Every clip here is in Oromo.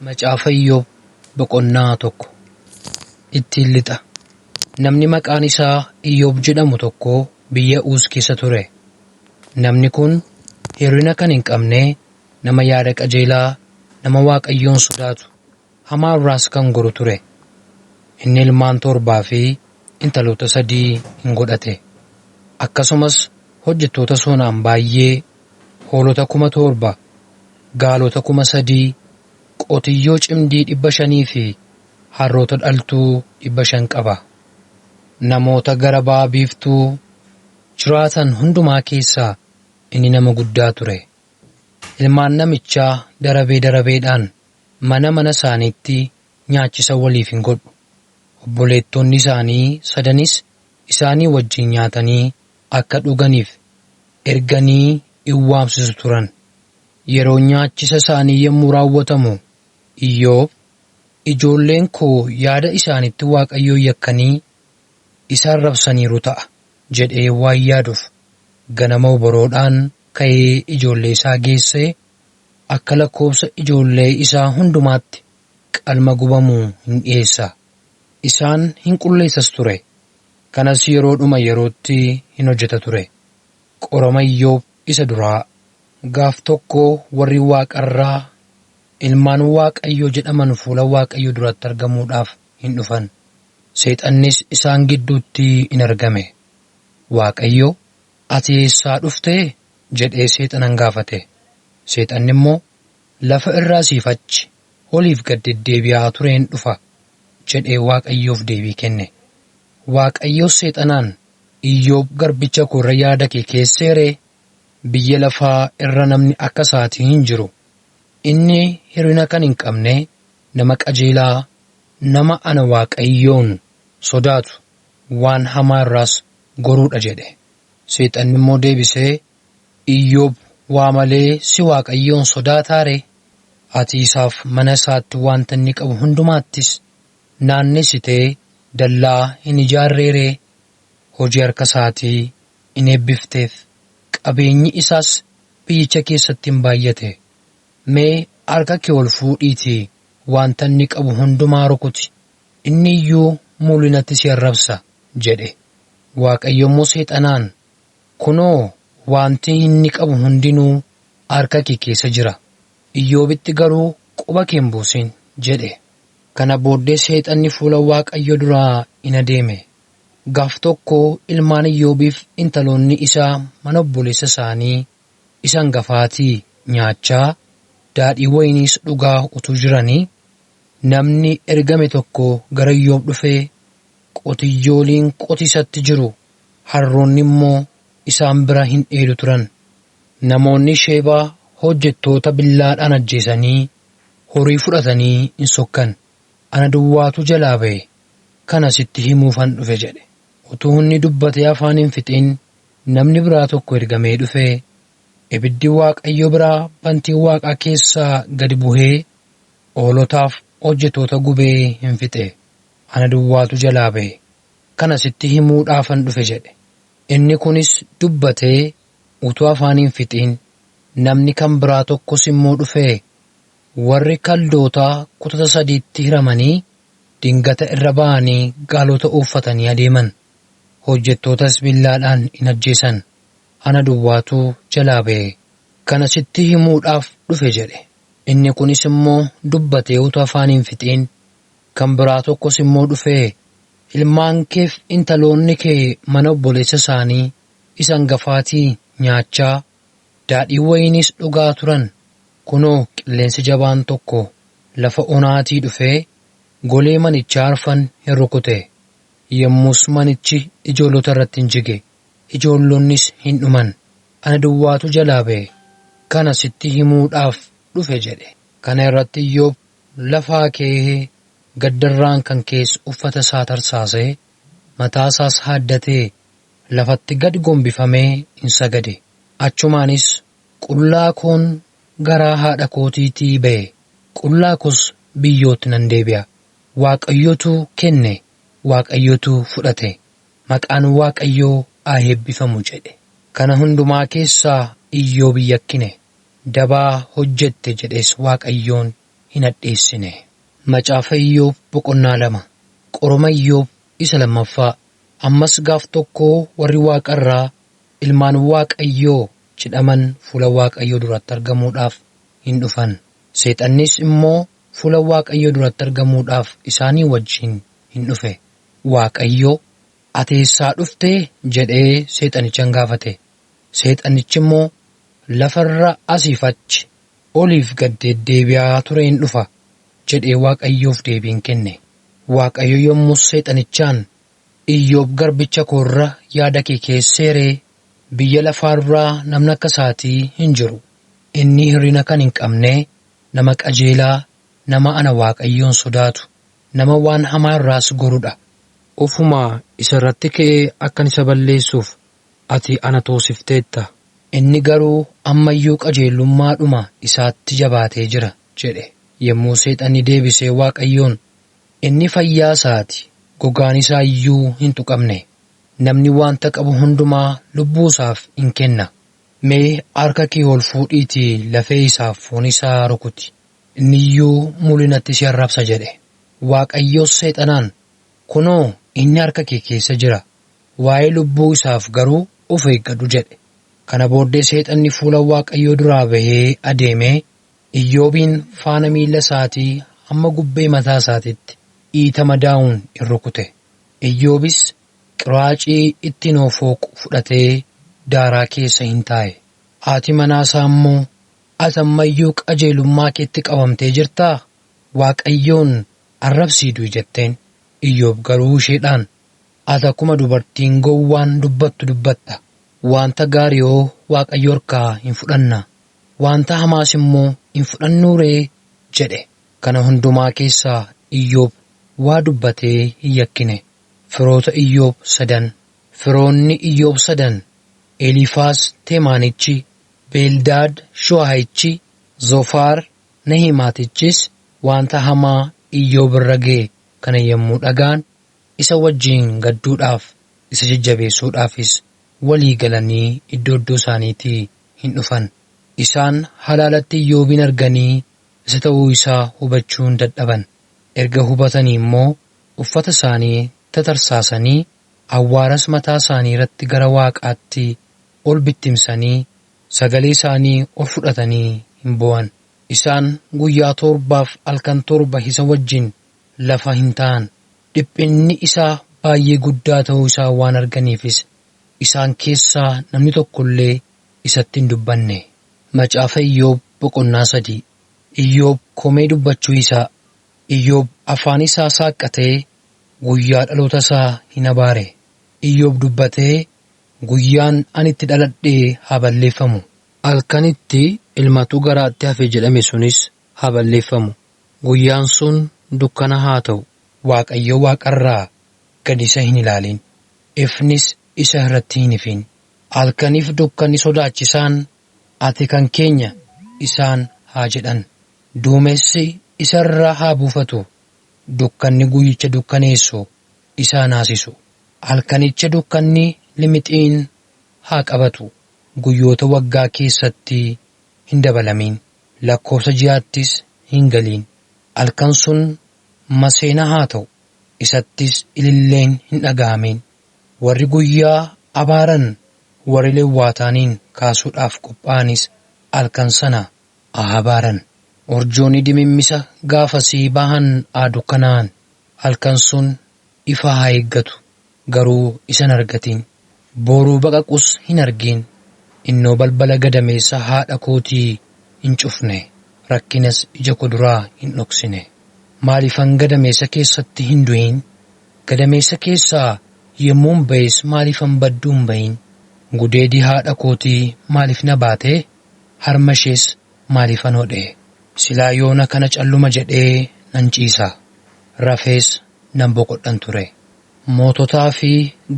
Macaafa Iyyoob boqonnaa tokko ittiin lixa. Namni maqaan isaa Iyyoob jedhamu tokko biyya Uus keessa ture. Namni kun hir'ina kan hin qabne, nama yaada qajeelaa, nama Waaqayyoon sodaatu, hamaa irraas kan goru ture. Inni ilmaan torbaa fi intaloota sadii hin godhate. Akkasumas hojjettoota sonaan baay'ee, hoolota 7,000, gaalota 3,000, qotiyyoo cimdii 500 fi harroota dhaltuu 500 qaba. Namoota gara ba'a biiftuu jiraatan hundumaa keessaa inni nama guddaa ture. Ilmaan namichaa darabee darabeedhaan mana mana isaaniitti nyaachisa waliif hin godhu. Obboleettonni isaanii sadanis isaanii wajjin nyaatanii akka dhuganiif erganii in waamsisu turan. Yeroo nyaachisa isaanii yommuu raawwatamu Iyyoob, Ijoolleen koo yaada isaanitti Waaqayyoon yakkanii isa arrabsaniiru ta'a jedhee waan yaaduuf ganama oboroodhaan ka'ee ijoollee isaa geessee akka lakkoobsa ijoollee isaa hundumaatti qalma gubamu hin dhiyeessa. Isaan hin qulleessas ture. Kanas yeroodhuma yerootti hin hojjeta ture. Qorama Iyyoob isa duraa. Gaaf tokko warri waaqarraa ilmaan Waaqayyoo jedhaman fuula Waaqayyoo duratti argamuudhaaf hin dhufan. Seexannis isaan gidduutti in argame. Waaqayyo, Ati eessaa dhuftee? jedhee seexanan gaafate. Seexanni immoo, Lafa irra asiif achi, oliif gad deddeebi'aa tureen dhufa jedhee Waaqayyoof deebii kenne. Waaqayyos seexanaan, Iyyoob garbicha koo irra yaada kee keessee ree? Biyya lafaa irra namni akka isaatii hin jiru. Inni hir'ina kan hin qabne, nama qajeelaa, nama ana Waaqayyoon sodaatu, waan hamaa irraas goruu dha jedhe. Seexanni immoo deebisee, Iyyoob waa malee si Waaqayyoon sodaataa ree? Ati isaaf mana isaatti wanta inni qabu hundumaattis naannessitee dallaa hin ijaarree ree? Hojii harka isaatii in eebbifteef, qabeenyi isaas biyyicha keessatti in baay'ate. Mee harka kee ol fuudhiitii wanta inni qabu hundumaa rukuti, inni iyyuu mul'inatti si arrabsa jedhe. Waaqayyo immoo seexanaan, Kunoo, wanti inni qabu hundinuu harka kee keessa jira, Iyyoobitti garuu quba kee hin buusin jedhe. Kana booddee seexanni fuula Waaqayyoo duraa in adeeme. Gaaf tokko ilmaan Iyyoobiif intaloonni isaa mana obboleessa isaanii isa angafaatii nyaachaa, daadhii wayiniis dhugaa utuu jiranii, namni ergame tokko gara Iyyoob dhufee, Qotiyyooliin qotiisatti jiru, harroonni immoo isaan bira hin dheedu turan. Namoonni Sheebaa hojjettoota billaadhaan ajjeesanii, horii fudhatanii in sokkan. Ana duwwaatu jalaa ba'e, kana sitti himuufan dhufe jedhe. Utuu inni dubbatee afaan hin fixin, namni biraa tokko ergamee dhufee, Ibiddi Waaqayyo biraa bantii waaqaa keessaa gad bu'ee hoolotaaf hojjettoota gubee in fixe. Ana duwwaatu jalaa ba'e, kana sitti himuudhaafan dhufe jedhe. Inni kunis dubbatee utuu afaan hin fixin, namni kan biraa tokkos immoo dhufee, Warri Kaldootaa kutata sadiitti hiramanii dingata irra ba'anii gaalota ooffatanii adeeman, hojjettootas billaadhaan in ajjeesan, ana duwwaatu jalaa ba'e, kana sitti himuudhaaf dhufe jedhe. Inni kunis immoo dubbatee utuu afaan hin fixin, kan biraa tokkos immoo dhufee, Ilmaan keef intaloonni kee mana obboleessa isaanii isa angafaatii nyaachaa, daadhii wayiniis dhugaa turan, kunoo qilleensi jabaan tokko lafa onaatii dhufee golee manichaa arfan in rukute, yommus manichi ijoollota irratti in jige, ijoollonnis in dhuman, ana duwwaatu jalaa ba'e, kana sitti himuudhaaf dhufe jedhe. Kana irratti Iyyoob lafaa ka'ee gadda irraan kan ka'es uffata isaa tarsaasee, mataa isaas haaddatee lafatti gad gombifamee in sagade. Achumaanis, Qullaa koon garaa haadha kootiitii ba'e, qullaa koos biyyootti nan deebi'a. Waaqayyotu kenne, Waaqayyotu fudhate, maqaan Waaqayyoo haa eebbifamu jedhe. Kana hundumaa keessaa Iyyoob hin yakkine, dabaa hojjette jedhees Waaqayyoon hin hadheessine. Macaafa Iyyoob boqonnaa 2. Qoroma Iyyoob isa lammaffaa. Ammas gaaf tokko warri waaqa irraa ilmaan Waaqayyoo jedhaman fuula Waaqayyoo duratti argamuudhaaf in dhufan. Seexannis immoo fuula Waaqayyoo duratti argamuudhaaf isaanii wajjin in dhufe. Waaqayyo, Ati eessaa dhufte? jedhee Seexanicha in gaafate. Seexanichi immoo, Lafa irra asiif achi, oliif gad deddeebi'aa tureen dhufa jedhee Waaqayyoof deebii in kenne. Waaqayyo yommus Seexanichaan, Iyyoob garbicha koo irra yaada kee keessee ree? Biyya lafaa irraa namni akka isaatii hin jiru. Inni hir'ina kan hin qabne, nama qajeelaa, nama ana Waaqayyoon sodaatu, nama waan hamaa irraas goru dha. Ofumaa isa irratti ka'ee akkan isa balleessuuf ati ana toosifteetta. Inni garuu amma iyyuu qajeelummaadhuma isaatti jabaatee jira jedhe. Yommuu Seexanni deebisee Waaqayyoon, Inni fayyaa isaa ti, gogaan isaa iyyuu hin tuqamne. Namni wanta qabu hundumaa lubbuu isaaf in kenna. Mee harka kee ol fuudhiitii lafee isaaf foon isaa rukuti, inni iyyuu mul'inatti si arrabsa jedhe. Waaqayyos Seexanaan, Kunoo, inni harka kee keessa jira, waa'ee lubbuu isaaf garuu of eeggadhu jedhe. Kana booddee Seexanni fuula Waaqayyoo duraa ba'ee adeemee, Iyyoobiin faana miilla isaatii hamma gubbee mataa isaatiitti iita madaa'uun in rukute. Iyyoobis qiraacii ittiin of hooqu fudhatee daaraa keessa in taa'e. Haati manaa isaa immoo, Ati amma iyyuu qajeelummaa keetti qabamtee jirtaa? Waaqayyoon arrabsii du'i jetteen. Iyyoob garuu isheedhaan, Ati akkuma dubartiin gowwaan dubbattu dubbatta. Wanta gaarii hoo Waaqayyo harkaa in fudhanna, wanta hamaas immoo hin fudhannuu ree? jedhe. Kana hundumaa keessaa Iyyoob waa dubbatee hin yakkine. Firoota Iyyoob Sadan. Firoonni Iyyoob sadan, Eliifaaz Teemaanichi, Beeldaad Shu'aahichi, Zofaar Nahimaatichis wanta hamaa Iyyoob irra ga'e kana yommuu dhaga'an, isa wajjin gadduudhaaf, isa jajjabeessuudhaafis walii galanii iddoo iddoo isaaniitii in dhufan. Isaan halaalatti Iyyoobin arganii isa ta'uu isaa hubachuu in dadhaban. Erga hubatanii immoo uffata isaanii tatarsaasanii, awwaaras mataa isaanii irratti gara waaqaatti ol bittimsanii, sagalee isaanii ol fudhatanii in boo'an. Isaan guyyaa torbaaf halkan torba isa wajjin lafa in taa'an. Dhiphinni isaa baay'ee guddaa ta'uu isaa waan arganiifis isaan keessaa namni tokko illee isatti hin dubbanne. Macaafa Iyyoob boqonnaa 3. Iyyoob komee dubbachuu isaa. Iyyoob afaan isaa saaqqatee guyyaa dhaloota isaa in abaare. Iyyoob dubbatee, Guyyaan ani itti dhaladhe haa balleeffamu! Halkan itti ilmatu garaatti hafe jedhame sunis haa balleeffamu! Guyyaan sun dukkana haa ta'u! Waaqayyo waaqa irraa gad isa hin ilaalin, ifnis isa irratti hin ifin! Halkaniif dukkanni sodaachisaan, Ati kan keenya isaan haa jedhan! Duumessi isa irra haa buufatu, dukkanni guyyicha dukkaneessu isa haa naasisu! Halkanicha dukkanni limixiin haa qabatu, guyyoota waggaa keessatti hin dabalamin, lakkoobsa ji'aattis hin galin! Halkan sun maseena haa ta'u, isattis ililleen hin dhaga'amin! Warri guyyaa abaaran, warri Lewwaataaniin kaasuudhaaf qophaa'anis halkan sana haa abaaran! Urjoonni dimimmisa gaafasii bahan haa dukkanaa'an, halkan sun ifa haa eeggatu, garuu isa hin argatin! Booruu baqaqus hin argin! Innoo balbala gadameessa haadha kootii hin cufne, rakkinas ija koo duraa hin dhoksine. Maaliifan gadameessa keessatti hin du'in? Gadameessa keessaa yommuun ba'es maaliifan badduu hin ba'in? Gudeedi haadha kootii maaliif na baate? Harma ishees maaliifan hodhe? Silaa yoona kana calluma jedhee nan ciisa, rafees nan boqodhan ture. Moototaa fi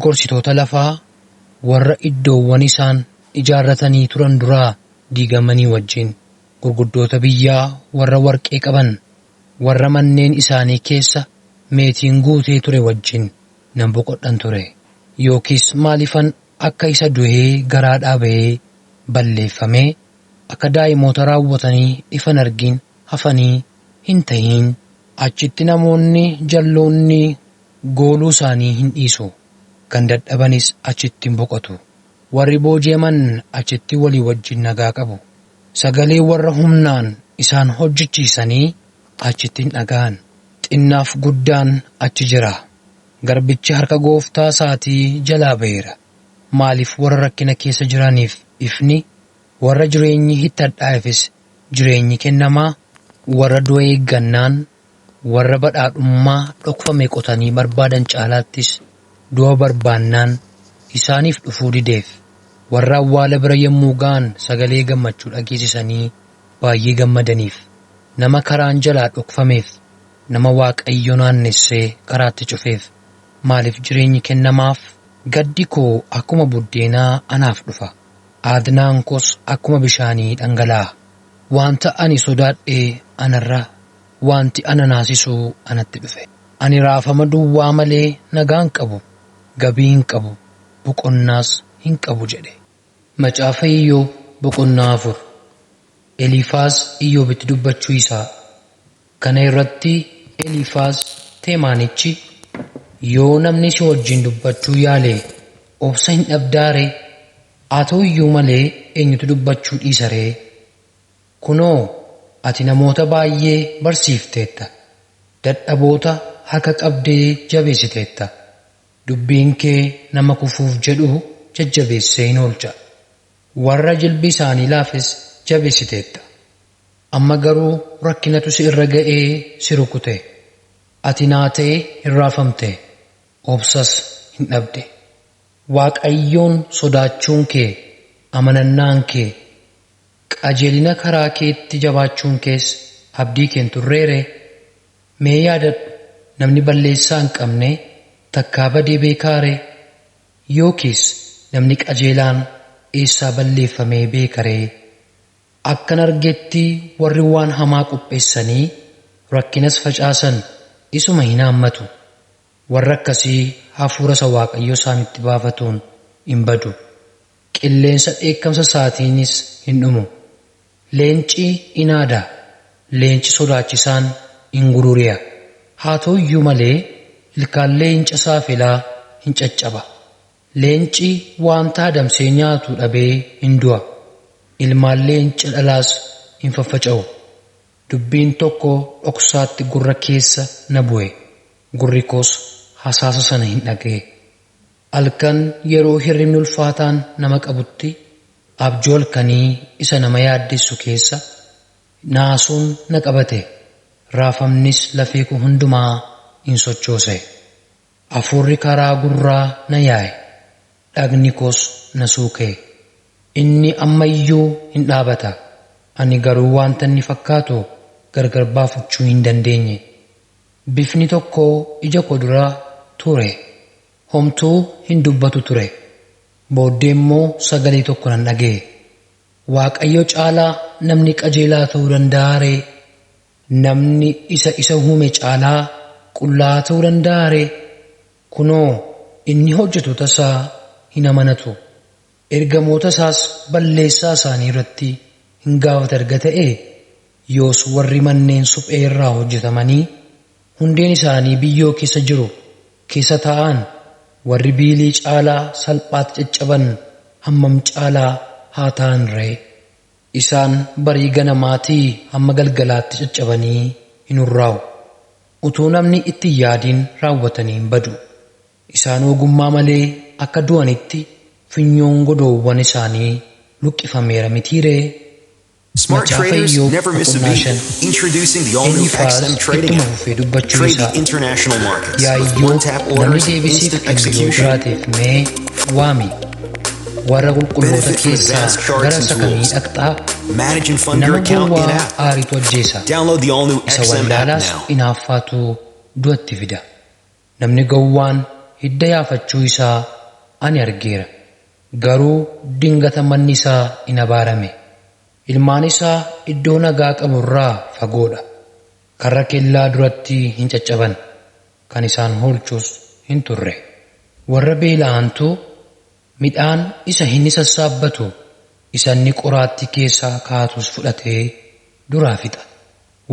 gorsitoota lafaa warra iddoowwan isaan ijaarratanii turan duraa diigamanii wajjin, gurguddoota biyyaa warra warqee qaban, warra manneen isaanii keessa meetiin guutee ture wajjin nan boqodhan ture. Yookiis maaliifan akka isa du'ee garaadhaa ba'ee balleeffamee, akka daa'imoota raawwatanii ifa hin argin hafanii hin tahin. Achitti namoonni jalloonni gooluu isaanii hin dhiisu. Kan dadhabanis achitti hin boqotu. Warri booji'aman achitti walii wajjin nagaa qabu. Sagalee warra humnaan isaan hojjechiisanii achitti hin dhaga'an. Xinnaaf guddaan achi jira. Garbichi harka gooftaa isaatii jalaa ba'eera. Maaliif warra rakkina keessa jiraniif ifni, warra jireenyi itti hadhaa'eefis jireenyi kennamaa, warra du'a eeggannaan, warra badhaadhummaa dhokfame qotanii barbaadan caalaattis du'a barbaannaan isaaniif dhufuu dideef. Warra awwaala bira yommuu ga'an sagalee gammachuu dhageessisanii baay'ee gammadaniif. Nama karaan jalaa dhokfameef, nama Waaqayyo naannessee karaatti cufeef maaliif jireenyi kennamaaf? Gaddi koo akkuma buddeenaa anaaf dhufa. Aadnaan koos akkuma bishaanii dhangala'a. Wanta ani sodaadhe anarra, wanti ana naasisu anatti dhufe. Ani raafama duwwaa malee nagaa hin qabu, gabii hin qabu, boqonnaas hin qabu jedhe. Macaafa Iyyoob boqonnaa 4. Eliifaaz Iyyoobitti dubbachuu isaa. Kana irratti Eliifaaz Teemaanichi, yoo namni si wajjin dubbachuu yaale obsa hin dhabdaa ree? Haa ta'u iyyuu malee eenyutu dubbachuu dhiisa ree? Kunoo, ati namoota baay'ee barsiifteetta. Dadhaboota harka qabdee jabeessiteetta. Dubbiin kee nama kufuuf jedhu jajjabeessee hin oolcha. Warra jilbi isaanii laafes jabeessiteetta. Amma garuu rakkinatu si irra ga'ee si rukute. Ati naatee hin raafamte, obsas hin dhabde. Waaqayyoon sodaachuun kee, amanannaan kee, qajeelina karaa keetti jabaachuun kees abdii kee hin turreeree? Mee yaadadhu, namni balleessaa hin qabne takkaa badee beekaa ree? Yookiis namni qajeelaan eessaa balleeffamee beeka ree? Akkan argetti warri waan hamaa qopheessanii rakkinas facaasan isuma hin haammatu. Warra akkasii hafuura isa Waaqayyo isaanitti baafatuun hin badu. Qilleensa dheekkamsa isaatiinis hin dhumu. Leenci in aada, leenci sodaachisaan in gururi'a. Haa ta'u iyyuu malee ilkaan leenca saafelaa hin caccaba. Leenci wanta adamsee nyaatu dhabee hin du'a. Ilmaan leenca dhalaas hin faffaca'u. Dubbiin tokko dhoksaatti gurra keessa na bu'e. Gurri koos hasaasa sana hin dhaga'e. Halkan yeroo hirribni ulfaataan nama qabutti abjuu halkanii isa nama yaaddessu keessa naasuun na qabate. Raafamnis lafee koo hundumaa in sochoose. Hafuurri karaa gurraa na yaa'e. Dhagni koos na suuqe. Inni amma iyyuu hin dhaabata. Ani garuu wanta inni fakkaatu gargar baafachuu hin dandeenye. Bifni tokko ija koo dura ture. Homtuu hin dubbatu ture. Booddee immoo sagalee tokko nan dhaga'e. Waaqayyo caalaa namni qajeelaa ta'uu danda'a ree? Namni isa isa uume caalaa qullaa'aa ta'uu danda'a ree? Kunoo, inni hojjettoota isaa hin amanatu. Ergamoota isaas balleessaa isaanii irratti hin gaafata erga ta'e, yoos warri manneen suphee irraa hojjetamanii hundeen isaanii biyyoo keessa jiru keessa taa'an, warri biilii caalaa salphaatti caccaban hammam caalaa haa ta'an ree? Isaan barii ganamaatii hamma galgalaatti caccabanii hin hurraa'u. Utuu namni itti hin yaadiin raawwatanii hin badu. Isaan ogummaa malee akka du'anitti funyoon godoowwan isaanii luqqifameera mitii ree? Smart Macaafa traders Iyyoob never miss a boqonnaa beat. 5. Introducing the all-new Eliifaaz XM trading ittuma app. fufee dubbachuu Trade isaa. the international markets Yaa with Iyyoob, one-tap namni orders and deebisiif instant kennu yoo execution. jiraateef mee waami. Warra qulqulloota Benefit from keessaa advanced charts gara and isa kamii tools. dhaqxaa? Manage and fund your Nama account gowwaa in-app. aariitu ajjeesa. Download the all-new Isa XM app wallaalaas now. inaaffaatu du'atti fida. Namni gowwaan hidda yaafachuu isaa ani argeera. Garuu dingata manni isaa in abaarame. Ilmaan isaa iddoo nagaa qabu irraa fagoodha. Karra kellaa duratti hin caccaban. Kan isaan oolchus hin turre. Warra beela'antu midhaan isa inni sassaabbatu, isa inni qoraattii keessaa kaatus fudhatee duraa fixa.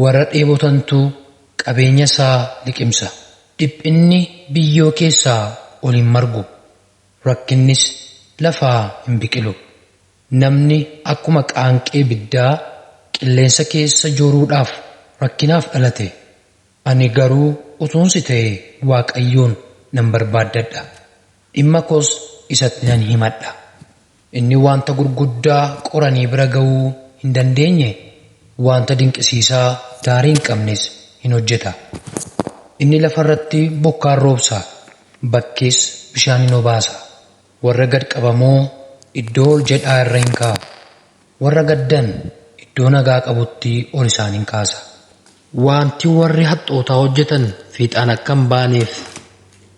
Warra dheebotantu qabeenya isaa liqimsa. Dhiphinni biyyoo keessaa ol hin margu. Rakkinnis lafaa hin biqilu. Namni akkuma qaanqee ibiddaa qilleensa keessa jooruudhaaf rakkinaaf dhalate. Ani garuu utuun si ta'e Waaqayyoon nan barbaaddadha. Dhimma koos isatti nan himadha. Inni wanta gurguddaa qoranii bira ga'uu hin dandeenye, wanta dinqisiisaa daarii hin qabnes hin hojjeta. Inni lafarratti bokkaan roobsa, bakkees bishaan hin obaasa. Warra gad qabamoo iddoo ol jedhaa irra hin kaa'a. Warra gaddan iddoo nagaa qabutti ol isaan hin kaasa. Wanti warri haxxootaa hojjetan fiixaan akka hin baaneef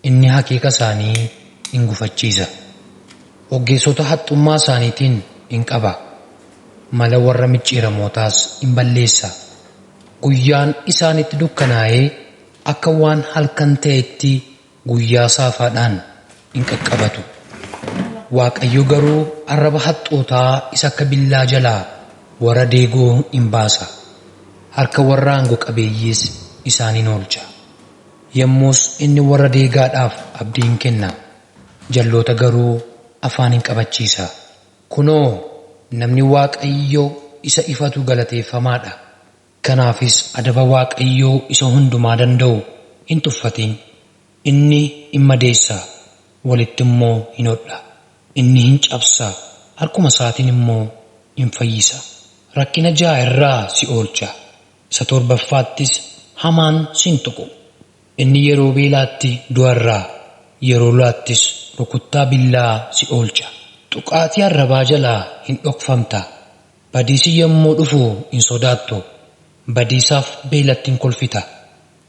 inni hakiika isaanii hin gufachiisa. Ogeessota haxxummaa isaaniitiin hin qaba. Mala warra micciiramootaas hin balleessa. Guyyaan isaanitti dukkanaa'ee akka waan halkan ta'etti guyyaa saafaadhaan hin qaqqabatu. Waaqayyo garuu arraba haxxootaa isa akka billaa jalaa warra deegoo hin baasa. Harka warra aangoo qabeeyyiis isaan hin oolcha. Yommus inni warra deegaadhaaf abdii hin kenna. Jalloota garuu afaan hin qabachiisa. Kunoo namni Waaqayyo isa ifatu galateeffamaadha. Kanaafis adaba Waaqayyoo isa hundumaa danda'u hin tuffatin. Inni hin madeessa, walitti immoo hin hodha. Inni hin cabsa, harkuma isaatiin immoo hin fayyisa. Rakkina ja'a irraa si oolcha. Isa torbaffaattis hamaan si hin tuqu. Inni yeroo beelaatti du'a irraa, yeroo lolaattis rukuttaa billaa si oolcha. Tuqaatii arrabaa jalaa hin dhokfamta. Badiisi yommuu dhufu hin sodaattu. Badiisaaf beelatti hin kolfita.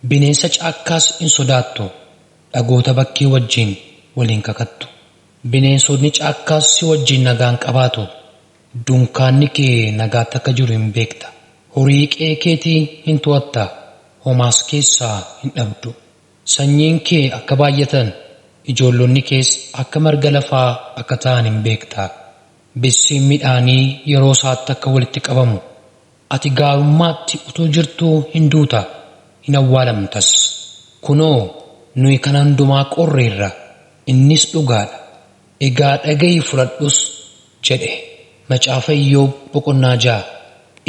Bineensa caakkaas hin sodaattu. Dhagoota bakkee wajjin waliin kakattu. Bineensonni caakkaas si wajjin nagaan qabaatu. Dunkaanni kee nagaatti akka jiru hin beekta. Horii qe'ee keetii hin to'atta. Homaas keessaa hin dhabdu. Sanyiin kee akka baay'atan, ijoollonni kees akka marga lafaa akka ta'an hin beekta. Bissiin midhaanii yeroo isaatti akka walitti qabamu. Ati gaarummaatti utuu jirtuu hin duuta, hin awwaalamtas. Kunoo, nuyi kana hundumaa qorreerra, innis dhugaadha. Egaa dhaga'i fudhadhus jedhe. Macaafa Iyyoob boqonnaa 6.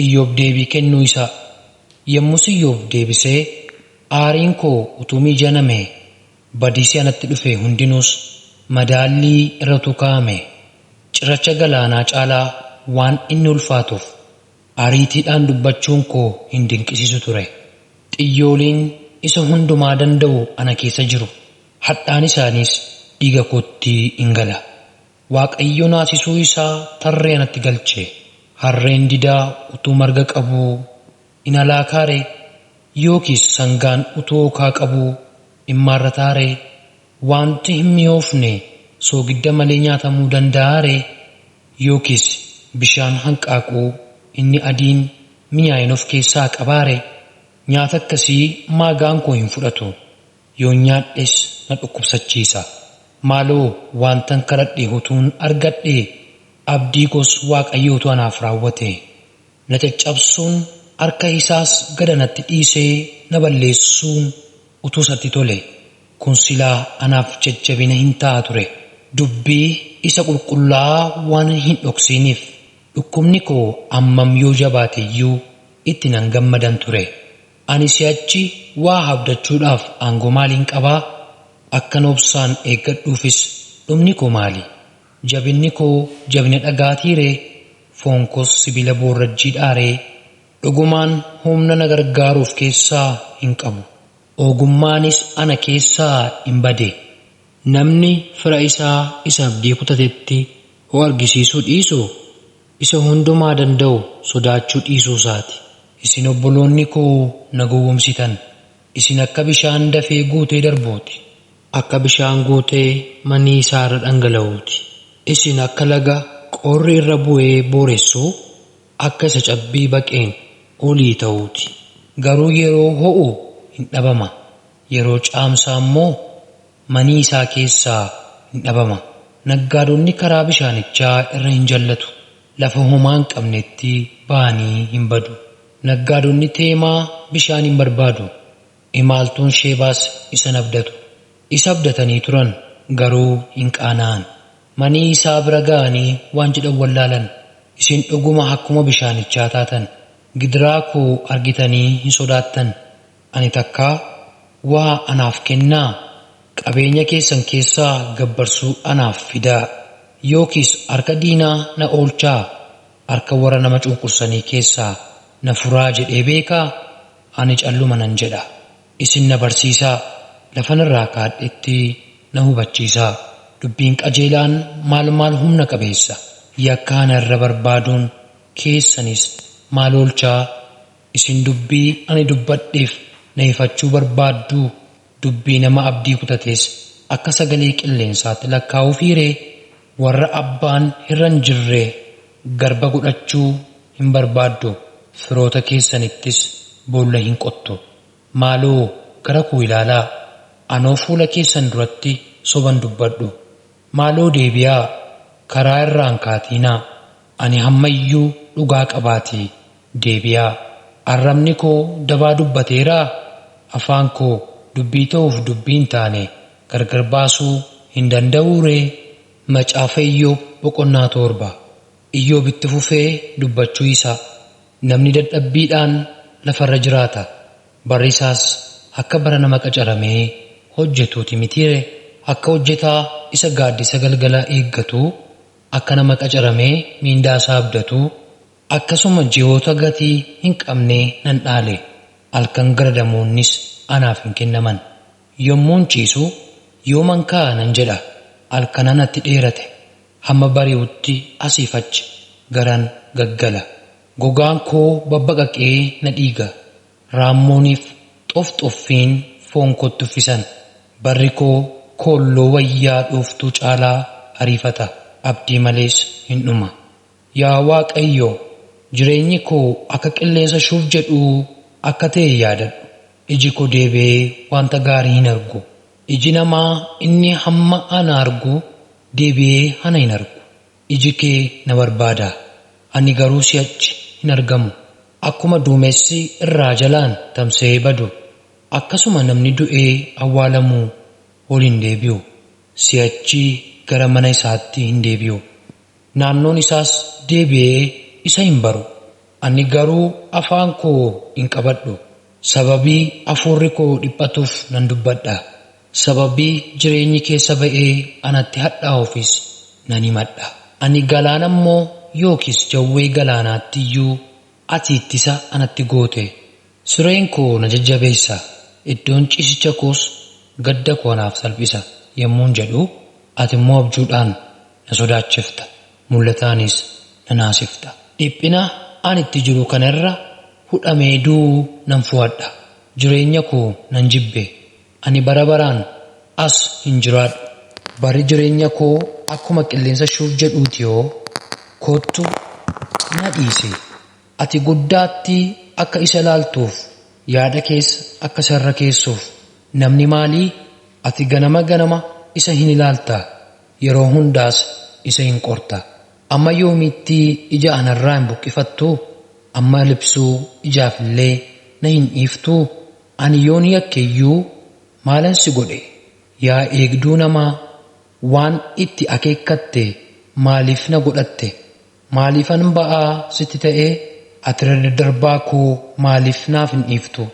Iyyoob deebii kennuu isaa. Yommus Iyyoob deebisee, aariin koo utuu miijaname, badiisi anatti dhufe hundinuus madaallii irra utuu kaa'ame, cirracha galaanaa caalaa waan inni ulfaatuuf ariitiidhaan dubbachuun koo hin dinqisiisu ture. Xiyyooliin isa hundumaa danda'u ana keessa jiru. Hadhaan isaaniis dhiiga kootti hin gala. Waaqayyo naasisuu isaa tarree anatti galche. Harreen didaa utuu marga qabuu hin alaakaaree? Yookiis sangaan utuu okaa qabuu hin maarrataaree? Wanti hin mi'oofne soogidda malee nyaatamuu danda'aaree? Yookiis bishaan hanqaaquu inni adiin mi'aayina of keessaa qabaaree? Nyaata akkasii maagaan koo hin fudhatu. Yoon nyaadhes na dhukkubsachiisa. Maaloo wantan kadhadhe utuun argadhe, abdii koos Waaqayyootu anaaf raawwate. Na caccabsuun harka isaas gad anatti dhiisee na balleessuun utuu isatti tole. Kun silaa anaaf jajjabina hin ta'a ture. Dubbii isa qulqullaa'aa waan hin dhoksiniif dhukkubni koo ammam yoo jabaate iyyuu itti nan gammadan ture. Ani si'achi waa abdachuudhaaf aangoo maaliin qabaa? Akkan obsaan eeggadhuufis dhumni koo maali? Jabinni koo jabina dhagaatii ree? Foon koos sibiila boorrajjiidhaa ree? Dhugumaan humna na gargaaruuf keessaa hin qabu. Ogummaanis ana keessaa hin bade. Namni fira isaa isa abdii kutatetti ho'a argisiisuu dhiisu isa hundumaa danda'u sodaachuu dhiisuu isaati. Isin obboloonni koo na gowwoomsitan. Isin akka bishaan dafee guutee darbuuti. Akka bishaan guutee manii isaa irra dhangala'uuti. Isin akka laga qorri irra bu'ee booressuu, akka isa cabbii baqeen olii ta'uuti. Garuu yeroo ho'u hin dhabama. Yeroo caamsaa immoo manii isaa keessaa hin dhabama. Naggaadonni karaa bishaanichaa irra hin jallatu. Lafa homaa hin qabnetti ba'anii hin badu. Naggaadonni Teemaa bishaan hin barbaadu. Imaaltuun Sheebaas isa abdatu. Isa abdatanii turan garuu hin qaana'an. Manii isaa bira ga'anii waan jedhan wallaalan. Isin dhuguma akkuma bishaanichaa taatan. Gidiraa koo argitanii hin sodaattan. Ani takkaa waa anaaf kennaa, qabeenya keessan keessaa gabbarsuu anaaf fidaa. Yookiis harka diinaa na oolchaa, harka warra nama cunqursanii keessaa na furaa jedhee beekaa? Ani calluma nan jedha. Isin na barsiisaa, lafan irraa kaadhetti na hubachiisaa. Dubbiin qajeelaan maal maal humna qabeessa. Yakka ana irra barbaaduun keessanis maal oolchaa? Isin dubbii ani dubbadheef na ifachuu barbaadduu? Dubbii nama abdii kutates akka sagalee qilleensaatti lakkaa'uu fiiree? Warra abbaan irra hin jirre garba godhachuu hin barbaaddu. Firoota keessanittis boolla hin qottu. Maaloo gara koo ilaalaa. Anoo fuula keessan duratti soban dubbadhu. Maaloo deebi'aa, karaa irraan kaatiinaa. Ani hammayyuu dhugaa qabaatii deebi'aa. Arrabni koo dabaa dubbateeraa? Afaan koo dubbii ta'uuf dubbii hin taane gargar baasuu hin danda'uu ree? Macaafa Iyyoob boqonnaa 7. Iyyoob itti fufee dubbachuu isaa. Namni dadhabbiidhaan lafarra jiraata. Barri isaas akka bara nama qacaramee hojjetuuti mitiire? Akka hojjetaa isa gaaddisa galgala eeggatuu, akka nama qacaramee miindaa isaa abdatuu, akkasuma ji'oota gatii hin qabne nan dhaale. Halkan garadamoonnis anaaf hin kennaman. Yommuun ciisu yooman ka'a nan jedha. Halkan anatti dheerate. Hamma bari'utti asiif achi garan gaggala. Gogaan koo babbaqaqee na dhiiga. Raammooniif xofxoffiin foon kootti uffisan. Barri koo koolloo wayyaa dhooftuu caalaa ariifata. Abdii malees hin dhuma. Yaa Waaqayyo, jireenyi koo akka qilleensa shuuf jedhuu akka ta'e yaadadhu. Iji koo deebi'ee wanta gaarii hin argu. Iji namaa inni hamma ana argu deebi'ee ana hin argu. Iji kee na barbaada. Ani garuu si'achi hin argamu. Akkuma duumessi irraa jalaan tamsa'ee badu, akkasuma namni du'ee awwaalamu ol hin deebi'u. Si'achi gara mana isaatti hin deebi'u. Naannoon isaas deebi'ee isa hin baru. Ani garuu afaan koo hin qabadhu. Sababii hafuurri koo dhiphatuuf nan dubbadha. Sababii jireenyi keessa ba'ee anatti hadhaa'uufis nan himadha. Ani galaana immoo yookiis jawwee galaanaatti iyyuu ati ittisa anatti goote. Sireen koo na jajjabeessa. Iddoon ciisicha koos gadda koo anaaf salphisa yommuun jedhu, ati immoo abjuudhaan na sodaachifta. Mul'ataanis na naasifta. Dhiphina ani itti jiru kana irra hudhamee du'uu nan fo'adha. Jireenya koo nan jibbe. Ani bara baraan as hin jiraadhu. Barri jireenya koo akkuma qilleensa shuuf jedhuuti yoo kottu na dhiisi. Ati guddaatti akka isa ilaaltuuf, yaada keessa akka isa irra keessuuf namni maalii? Ati ganama ganama isa hin ilaalta, yeroo hundaas isa hin qorta. Amma yoomiitti ija anarraa hin buqqifattu? Amma libsuu ijaaf illee na hin dhiiftuu? Ani yoon yakke iyyuu maalan si godhe? Yaa eegduu namaa, waan itti akeekkatte maaliif na godhatte? Maaliifan ba'aa sitti ta'ee? Ati irra daddarbaa koo maaliif naaf hin dhiiftu?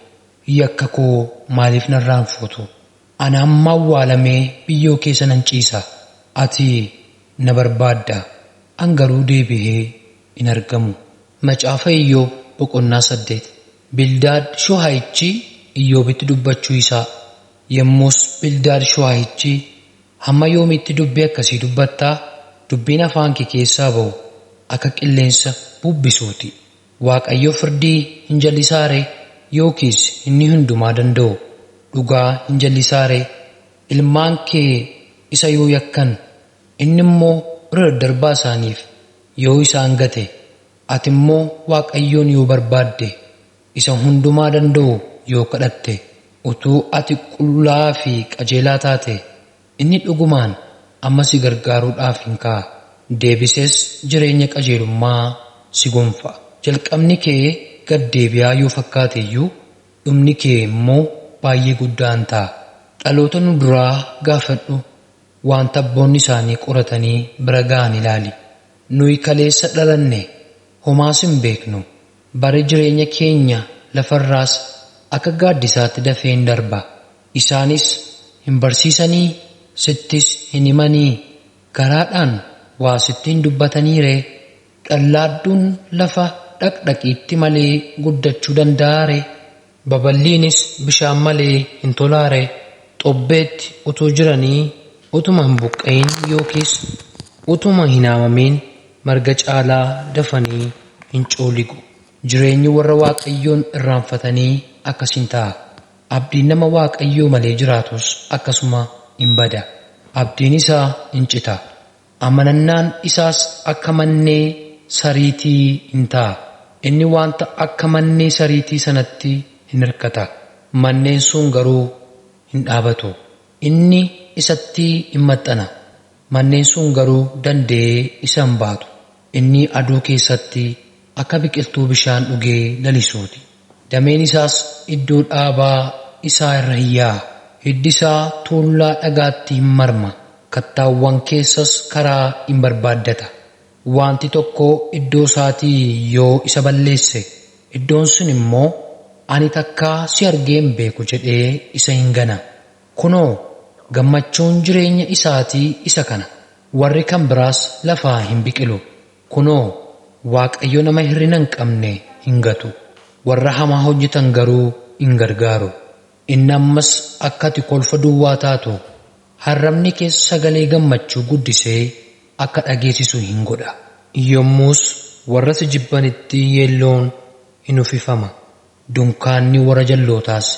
Yakka koo maaliif narraa hin fuutu? Ani hamma awwaalamee biyyoo keessa nan ciisa. Ati na barbaadda, an garuu deebi'ee hin argamu. Macaafa Iyyoob boqonnaa 8. Bildaad Shuhaayichi Iyyoobitti dubbachuu isaa. Yommus Bildaad Shuhaayichi, Hamma yoomiitti dubbii akkasii dubbattaa? Dubbiin afaan kee keessaa ba'u akka qilleensa bubbisuuti. Waaqayyo firdii hin jallisaa ree? Yookiis inni hundumaa danda'u dhugaa hin jallisaa ree? Ilmaan kee isa yoo yakkan, inni immoo irra daddarbaa isaaniif yoo isaan gate, ati immoo Waaqayyoon yoo barbaadde, isa hundumaa danda'u yoo kadhatte, utuu ati qullaa'aa fi qajeelaa taate, inni dhugumaan amma si gargaaruudhaaf hin ka'a. Deebisees jireenya qajeelummaa si gonfa. Jalqabni kee gad deebi'aa yoo fakkaate iyyuu dhumni kee immoo baay'ee guddaa in ta'a. Dhaloota nu duraa gaafadhu, wanta abboonni isaanii qoratanii bira ga'an ilaali. Nuyi kaleessa dhalanne, homaas hin beeknu. Bara jireenya keenya lafarraas akka gaaddisaatti dafee hin darba. Isaanis hin barsiisanii, sittis hin himanii, garaadhaan waa sitti hin dubbatanii ree? Dhallaadduun lafa dhaqdhaqiitti malee guddachuu danda'a ree? Babal'iinis bishaan malee hin tolaa ree? Xobbeetti utuu jiranii utuma hin buqqa'in yookiis utuma hin haamamin marga caalaa dafanii hin cooligu. Jireenyi warra Waaqayyoon irraanfatanii akkas hin ta'a. Abdiin nama Waaqayyoo malee jiraatus akkasuma hin bada. Abdiin isaa hin cita. Amanannaan isaas akka mannee sariitii hin ta'a. Inni wanta akka mannee sariitii sanatti hin hirkata. Manneen sun garuu hin dhaabatu. Inni isatti hin maxxana. Manneen sun garuu danda'ee isa hin baatu. Inni aduu keessatti akka biqiltuu bishaan dhugee lalisuuti. Dameen isaas iddoo dhaabaa isaa irra hin yaa'a. Hiddi isaa tuullaa dhagaatti hin marma. Kattaawwan keessas karaa hin barbaaddata. Wanti tokko iddoo isaatii yoo isa balleesse, iddoon sun immoo ani takkaa si argee hin beeku jedhee isa hin gana. Kunoo gammachuun jireenya isaatii isa kana. Warri kan biraas lafaa hin biqilu. Kunoo Waaqayyo nama hirrina hin qabne hin gatu. Warra hamaa hojjetan garuu hin gargaaru. Inni ammas akka ati kolfa duwwaa taatu harrabni keessa sagalee gammachuu guddisee akka dhageessisu hin godha. Yommus warra si jibbanitti yeelloon hin uffifama. Dunkaanni warra jallootaas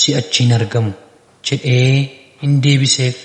si'achi hin argamu jedhee hin deebiseef.